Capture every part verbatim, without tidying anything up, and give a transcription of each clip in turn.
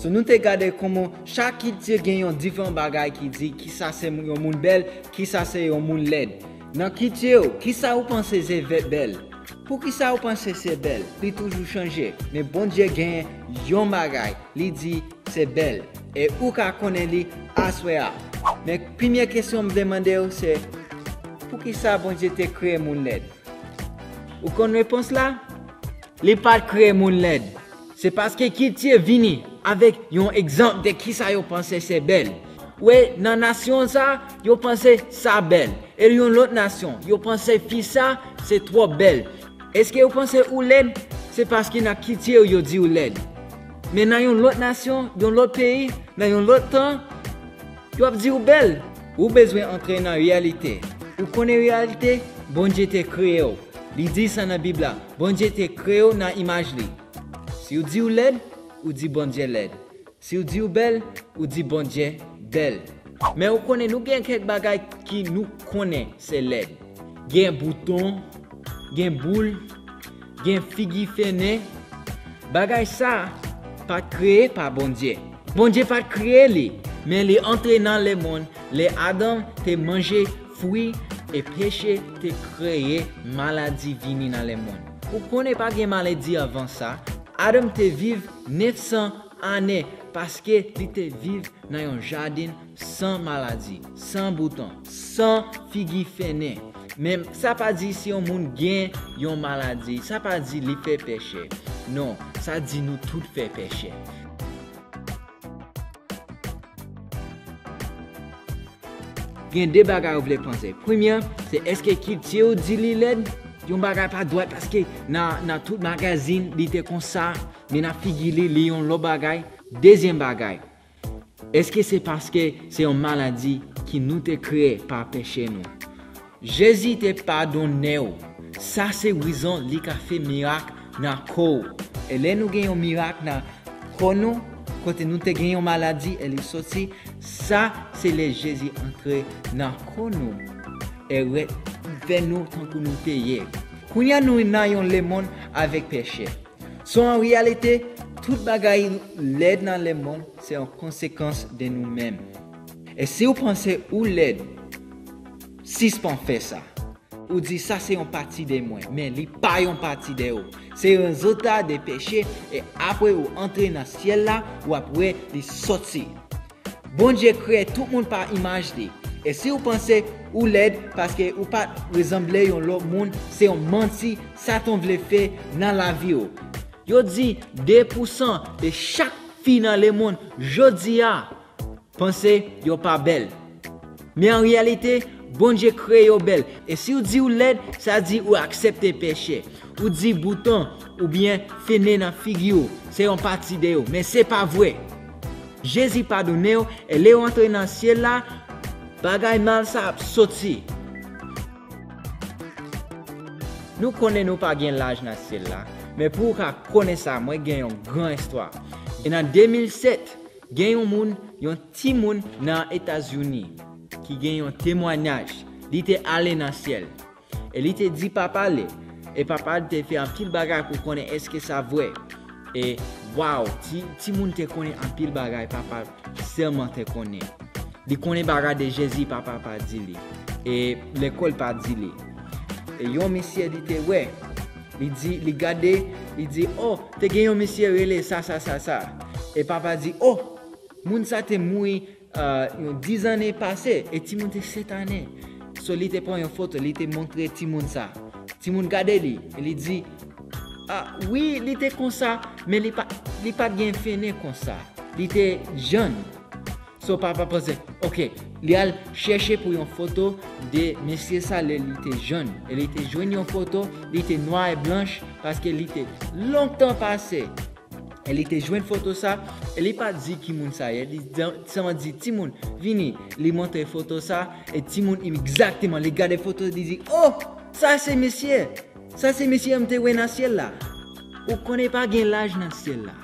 Nou te gade kòman chak kilti gen yon diferan bagay ki di kisa se yon moun bèl, kisa se yon moun lèd. Nan kilti w, kisa ou panse se vè- bèl? Poukisa ou panse se bèl? Li toujou chanje. Men Bondye gen yon bagay, li di se bèl. E ou ka konnen li aswè a. Men premye kesyon m vle mande w se, poukisa Bondye te kreye moun lèd? Ou konn repons la? Li pa t kreye moun lèd. Se paske kilti vini avèk yon egzanp de kisa yo panse se bèl. Wi, nan nasyon sa, yo panse sa bèl. E yon lòt nasyon, yo panse fi sa, se twò bèl. Èske yo panse ou lèd? Se paske nan kilti yo, yo di ou lèd. Men nan yon lòt nasyon, yon lòt peyi, nan yon lòt tan, yo ap di ou bèl. Ou bezwen antre nan reyalite. Ou konnen reyalite? Bondye te kreye w. Li di sa nan Bib la. Bondye te kreye w nan imaj li. Si w di w lèd, ou di Bondye lèd. Si w di w bèl, ou di Bondye bèl. Men ou konnen nou gen kèk bagay ki nou konnen se lèd. Gen bouton, gen boul, gen figi fennen. Bagay sa pa t kreye pa Bondye. Bondye pa t kreye li, men li antre nan lemonn lè Adan te manje fwi e peche te kreye maladi vini nan lemonn. Ou konnen pa gen maladi anvan sa. Adan te viv nèf san ane paske li te viv nan yon jaden san maladi, san bouton, san figi fennen. Men sa pa di si yon moun gen yon maladi, sa pa di li fè peche. Non, sa di nou tout fè peche. Gen de bagay ou vle panse. Premye, se èske kilti w di li lèd? Yon bagay pa dwat paske nan, nan tout magazin li te konsa, men nan figi li, li yon lòt bagay. Dezyèm bagay, èske se paske se yon maladi ki nou te kreye pa peche nou? Jezi te padone w. Sa se rezon li ka fè mirak nan kò w. E lè nou gen yon mirak nan kò nou, kote nou te gen yon maladi e li soti, sa se lè Jezi antre nan kò nou e refè nou tankou nou te ye. Kounye a nou nan yon lemonn avèk peche. So, an reyalite, tout bagay lèd nan lemonn se yon konsekans de nou menm. E si w panse ou lèd, sispann fè sa. Ou di sa se yon pati de mwen, men li pa yon pati de ou. Se rezilta de peche, e apre ou antre nan syèl la, ou ap wè li soti. Bondye kreye tout moun pa imaj li. E si ou panse ou lèd paske ou pa t resanble yon lòt moun, se yon manti Satan vle fè nan lavi w. Yo di de pousan de chak fi nan lemonn jodi a panse yo pa bèl. Men an reyalite, Bondye kreye yo bèl. E si w di w lèd, sa di ou aksepte peche. Ou di bouton oubyen fennen nan figi w se yon pati de ou, men se pa vre. Jezi padone w, e lè w antre nan syèl la, bagay mal sa ap soti. Nou konnen nou pa gen laj nan syèl la, men pou w ka konnen sa, mwen gen yon gran istwa. E nan de mil sèt, gen yon moun, yon timoun nan Etazini ki gen yon temwayaj. Li te ale nan syèl. E li te di papa li. E papa li te fè anpil bagay pou konnen èske sa vre. E, waw, ti, timoun te konnen anpil bagay papa sèlman te konnen. Li konnen bagay de Jezi papa pa di li. E lekòl pa di li. E yon misye li te wè. Li di, li gade, li di, "Oh, te gen yon misye rele sa, sa, sa, sa." E papa di, "Oh, moun sa te mouri, ah, yon diz ane pase, e timoun te sèt ane." So, li te pran yon foto, li te montre timoun sa. Timoun gade li, e li di, "Ah, wi, li te konsa, men li pa, li pa t gen fennen konsa. Li te jèn." So, papa panse, ok, li al chèche pou yon foto de mesye sa lè li te jèn. E li te jwenn yon foto, li te nwa e blanch, paske li te lontan pase. E li te jwenn foto sa, e li pa di ki moun sa ye, li di, sèlman di, "Timoun, vini." Li montre foto sa, e timoun egzakteman, li gade foto, li di, "Oh, sa se mesye, sa se mesye m te wè nan syèl la." Ou konnen pa gen laj nan syèl la.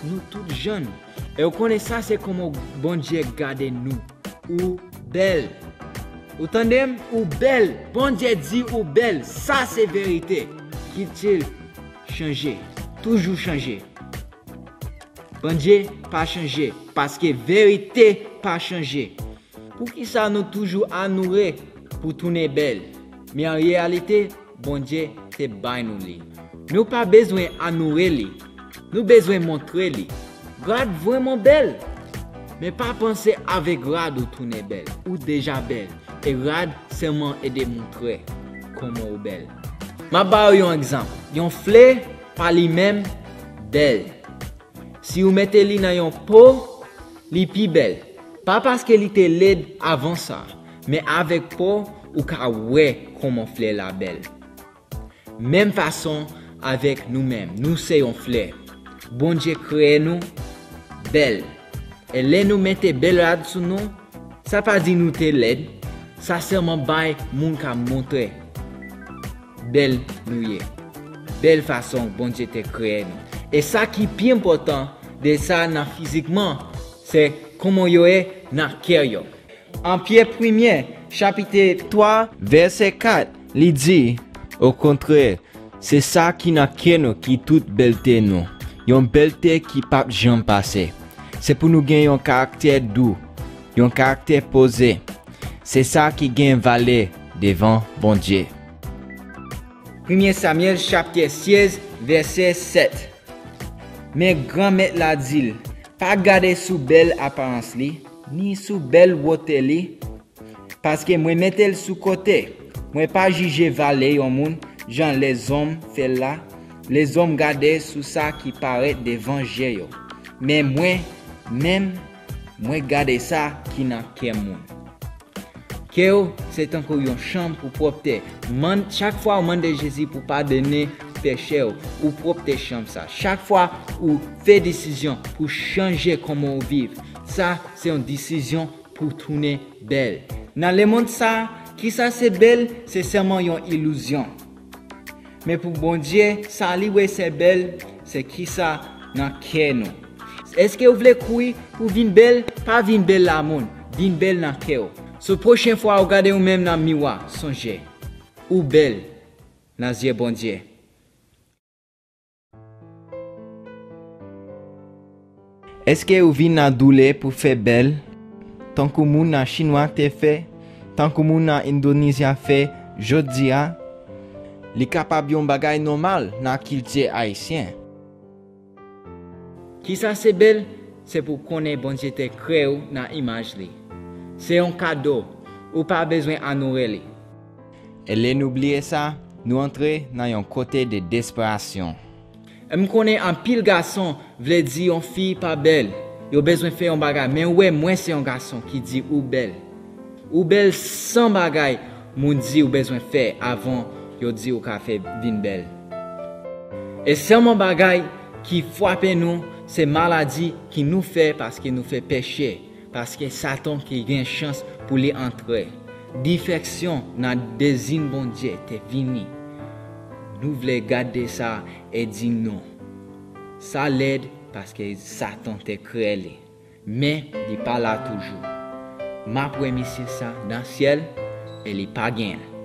Nou tout jèn. E ou konnen sa se kòman Bondye gade nou. Ou bèl. Ou tande m? Ou bèl. Bondye di ou bèl. Sa se verite. Kilti chanje. Toujou chanje. Bondye pa chanje, paske verite pa chanje. Poukisa nou toujou anoure pou tounen bèl? Men an reyalite, Bondye te bay nou li. Nou pa bezwen anoure li. Nou bezwen montre li. Rad vrèman bèl. Men pa panse avèk rad ou tounen bèl. Ou deja bèl. E rad sèlman ede montre kòman ou bèl. M ap ba w yon egzanp. Yon flè pa li menm bèl. Si ou mete li nan yon po, li pi bèl. Pa paske li te led avan sa, men avèk po, ou ka wè kòman flè la bèl. Menm fason avèk nou menm, nou se yon flè. Bondye kreye nou bèl. E lè nou mete bèl rad sou nou, sa pa di nou te led, sa sèlman bay moun ka montre bèl nou ye. Bèl fason Bondye te kreye nou. E sa ki pi enpòtan de sa nan fizikman, se kòman yo ye nan kè yo. An Pyè premye, chapit twa, vèsè kat, li di, okontrè, se sa ki nan kè nou ki tout bèlte nou, yon bèlte ki p ap janm pase. Se pou nou gen yon karaktè dou, yon karaktè poze. Se sa ki gen valè devan Bondye. Premye Samyèl chapit sèz, vèsè sèt. Men Granmèt la di l, pa gade sou bèl aparans li, ni sou bèl wotè li, paske mwen mete l sou kote. Mwen pa jije valè yon moun jan lèzòm fè l la. Lèzòm gade sou sa ki parèt devan je yo. Men mwen menm, mwen gade sa ki nan kè moun. Kè w se tankou yon chanm pou pwòpte. Chak fwa ou mande Jezi pou padone peche w, ou pwòpte chanm sa. Chak fwa ou fè desizyon pou chanje kòman ou viv, sa se yon desizyon pou tounen bèl. Nan lemonn sa, kisa se bèl? Se sèlman yon ilizyon. Men pou Bondye, sa li wè se bèl, se kisa nan kè nou. Èske ou vle kouri pou vin bèl? Pa vin bèl lamonn, vin bèl nan kè w. So pwochen fwa ou gade ou menm nan miwa, sonje, ou bèl nan zye Bondye. Èske ou vin nan doulè pou fè bèl, tankou moun nan Chinwa te fè, tankou moun nan Endonezya fè jodi a? Li kapab yon bagay nòmal nan kilti ayisyen. Kisa se bèl? Se pou konnen Bondye te kreye w nan imaj li. Se yon kado. Ou pa bezwen anore li. E lè nou bliye sa, nou antre nan yon kote de desperasyon. M konnen anpil gason vle di yon fi pa bèl. Yo bezwen fè yon bagay, men ou wè mwen se yon gason ki di ou bèl. Ou bèl san bagay moun di ou bezwen fè avan yo di ou ka fè vin bèl. E sèlman bagay ki frape nou, se maladi ki nou fè paske nou fè peche. Paske Satan ki gen chans pou li antre. Difeksyon nan dezin Bondye te vini. Nou vle gade sa e di non. Sa lèd paske Satan te kreye li. Men li pa la toujou. M ap wè misye sa nan syèl e li pa genyen.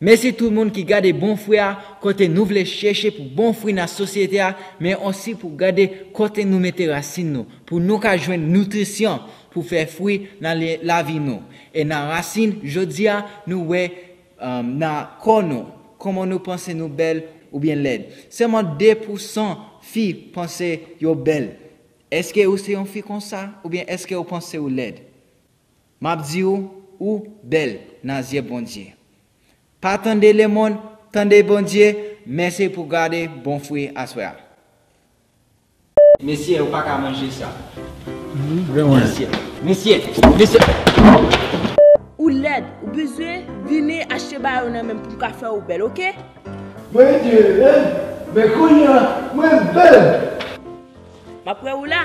Mèsi tout moun ki gade Bon Fwi a, kote nou vle chèche pou bon fwi nan sosyete a, men osi pou gade kote nou mete rasin nou, pou nou ka jwenn nitrisyon pou fè fwi nan le- lavi nou. E nan rasin, jodi a, nou wè, um, nan kò nou, kòman nou panse nou bèl oubyen lèd. Sèlman de pousan fi panse yo bèl. Èske ou se yon fi konsa, oubyen èske ou panse ou lèd? M ap di ou, ou bèl nan zye Bondye. Pa tande lemonn, tande Bondye. Mèsi pou gade Bon Fwi aswè a. Mesye, ou pa ka manje sa. Mesye, mesye, mesye. Ou lèd, ou bezwen vini achte bagay ou nan men m pou m ka fè ou bèl, oke? Mwen te lèd, men kounye a, mwen bèl. M ap wè ou la.